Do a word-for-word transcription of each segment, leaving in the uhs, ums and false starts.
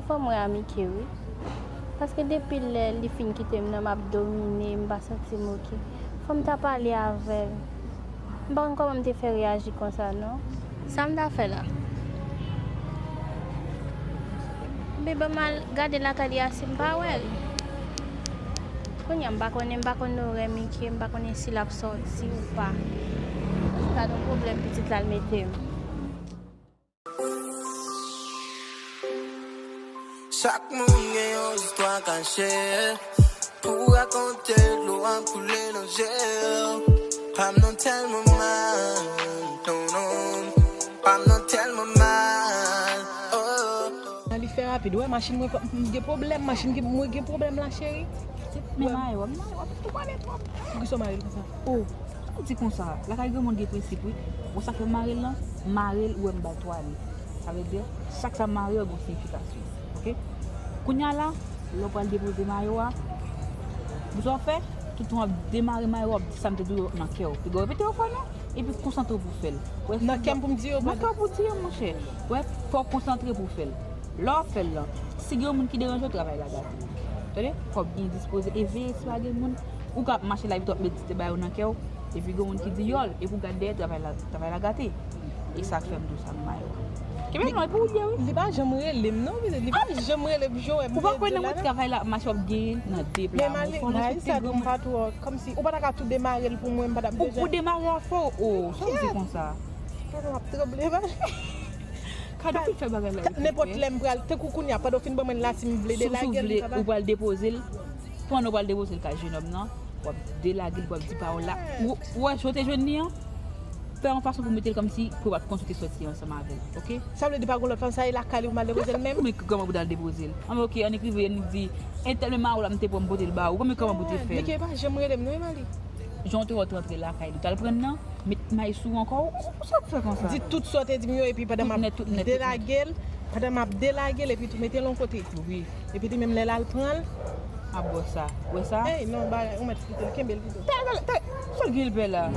Fò m wè a Mike wi. Paske depi lè li fin kite m nan, m ap domine, m pa santi m oke. Fò m ta pale avè l. M pa konn kòman m te fè reyaji konsa non. Sa m ta fè la? Ebyen ban m al gade lakay li a si m pa wè l. Kounye a m pa konnen, m pa konn orè Mike, m pa konnen si l ap sòti ou pa. Gad yon pwoblèm pitit la l mete m. Chak moun gen yon istwa kache pou rakonte, dlo ap koule nan je yo. Pa m nan tèlman mal, non, non, pa m nan tèlman mal, oh. Nan li fè rapid, wè machin mwen m gen pwoblèm, machin mwen gen pwoblèm la cheri. Men mayo, men mayo, ap tou pale twòp. Poukisa w mare l konsa? Oh, ou di konsa, lakay granmoun gen prensip wi. Bon sa fè mare l lan, mare l ou wè m ba l twa li. Sa vle di, chak sa mare yo gen siyifikasyon. Oke? Kounye a la, lè w pral depoze mayo a, pou sa w fè, toutan w ap demare mayo a, w ap di sa m te di w nan kè w. Piga w repete yo fò non, epi konsantre w pou w fè l. Nan kè m pou m di yo, nan kè w pou w di yo monchè. Wè, fò w konsantre pou w fè l. Lè w ap fè l lan, si gen yon moun ki deranje w, travay la gate. Tande, fò w byen dispoze e veye si pa gen moun. Ou ka ap mache la epi w ap medite bagay yo nan kè w, epi gen yon moun ki di yòl, epi w gad dèyè, travay la, travay la gate. E sa k fè m di w sa m mayo. Kenbe non epi w ye wi. Li pa janm rele m non, li pa janm rele m, jou wè m. Ou pa kwè nan mwen travay la ap mache w ap genyen nan de pla. Men Mali, Malis sa di m pa twò, kòmsi ou pa ta ka tou demare l pou mwen, m pa t ap bezwen. Ou demare a fò, oh, sa w di konsa? Tande m ap tranble Mali. Kado fin fè bagay la. Nenpòt lè m pral, tankou kounye a, pandan w fin ban mwen l la, si m vle delage l, m kapab. Ou pral depoze l, pandan w pral depoze l kay jenòm nan, w ap delage l, w ap di pawòl la. Ou wè, jan w te jwenn li an, fè yon fason pou mete l kòmsi pou w pa t konn si w te sòti ansanm avè l, oke? Sa vle di pa gen lòt fanm, sa e lakay li pou m al depoze l menm? Kòman, kòman pou w t al depoze l? Anben oke, annik rive, annik di, entèl men mayo la m te pran m pote l ba ou, kòman, kòman pou w te fè l? Mike pa janm rele m non, e Mali. Jan w te wè w t rantre lakay li, w t al pran l nan? Met may sou ou ankò, ou sa ap fè konsa? Di tout sa w te di m yo epi pandan m ap delage l, pandan m ap delage l epi tou mete l yon kote. Wi. Epi li menm lè l al pran l. M ap bwè sa. Ou wè sa? Ey non, bagay, ou mèt kite l, kenbe l pito. Talè, talè, talè. Sa l gen l pè la?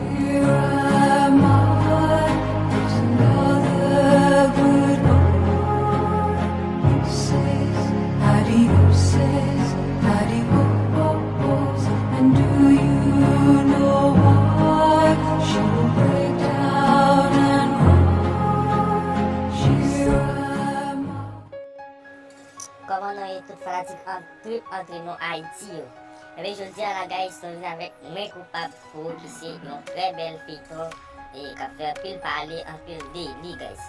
Adioses, adios. And do you know why she will break down and cry? She's a Kòman nou ye tout fanatik an trip antre nou Ayiti yo? Ebyen jodi a la guys, nou vin avèk Mwen Koupab Pou ou ki se yon trè bèl feyton e k ap fè anpil pale, anpil deli guys.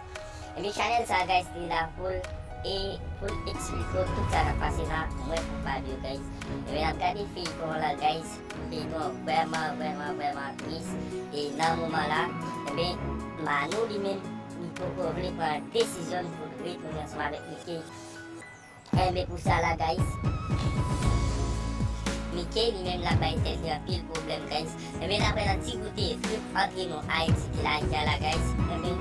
Ebyen chanèl sa guys li la pou l e pou l eksplike w tout sa k ap pase nan Mwen Koupab yo guys. Ebyen n ap gade feyton an la guys, feyton an vrèman vrèman vrèman tris. E nan moman la, ebyen Manou li menm li poko vle pran desizyon l pou l retounen ansanm avèk Mike. Enben pou sa la guys, Mike li menm l ap bay tèt li anpil pwoblèm guys. Enben daprè nan ti kote trip antre nou Ayiti ki lage a la guys, enben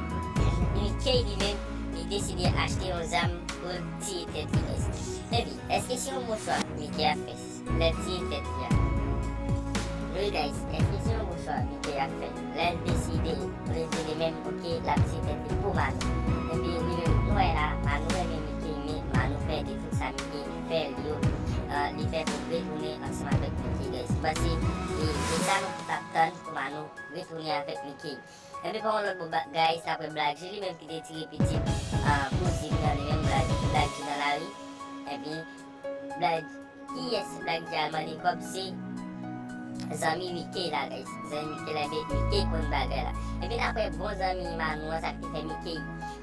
Mike li menm li deside achte yon zam pou l tiye tèt li guys. Enben èske se yon bon chwa Mike ap fè? Lè l tiye tèt li a. Wi guys, èske se yon bon chwa Mike ap fè lè l deside rete li menm, oke, l ap tiye tèt li pou Manou? Epi li menm nou wè la, Manou renmen Mike men Manou pè de tout sa Mike fè l yo. Li pè pou l retounen ansanm avèk Mike guys. Ou panse e se sa nou t ap tann pou Manou retounen avèk Mike? Epi pa yon lòt bò guys, n ap wè Black G li menm ki te tire pitit kouzin nan li menm, Black G nan lari. Epi Black Kiyès Black G al mande kòb? Se zanmi Mike la guys. Zanmi Mike la, ebyen Mike konn bagay la. Epi n ap wè bon zanmi Manou an, sa k te fè Mike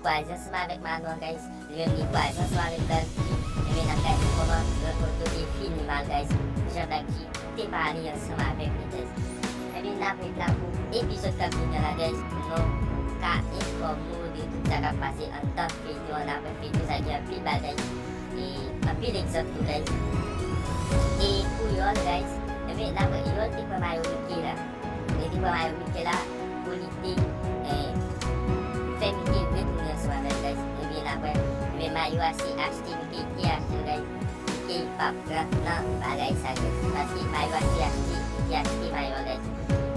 kwaze ansanm avèk Manou an guys, li menm li kwaze ansanm avèk Black G. Ebyen n ap gade kòman lòt bò yo te fini mal guys, jan Black G te pale ansanm avèk li guys. Ebyen n ap ret la pou epizòd k ap vini an la guys, pou nou ka enfòme w de tout sa k ap pase anndan feyton an. N ap wè feyton sa gen anpil bagay e anpil egzanp tou guys. E pou Yòl guys, enben n ap wè Yòl te pran mayo Mike la. Li te pran mayo Mike la pou li te fè Mike retounen ansanm avè l guys. Enben n ap wè, enben mayo a se achte Mike te achte l guys. Mike p ap pran nan bagay sa guys. Paske mayo a se achte li te achte mayo a guys.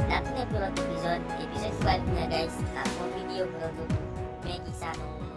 N ap tounen pou lòt epizòd. Epizòd ki pral vini an guys, n ap fè yon videyo pou nou tou. Men kisa nou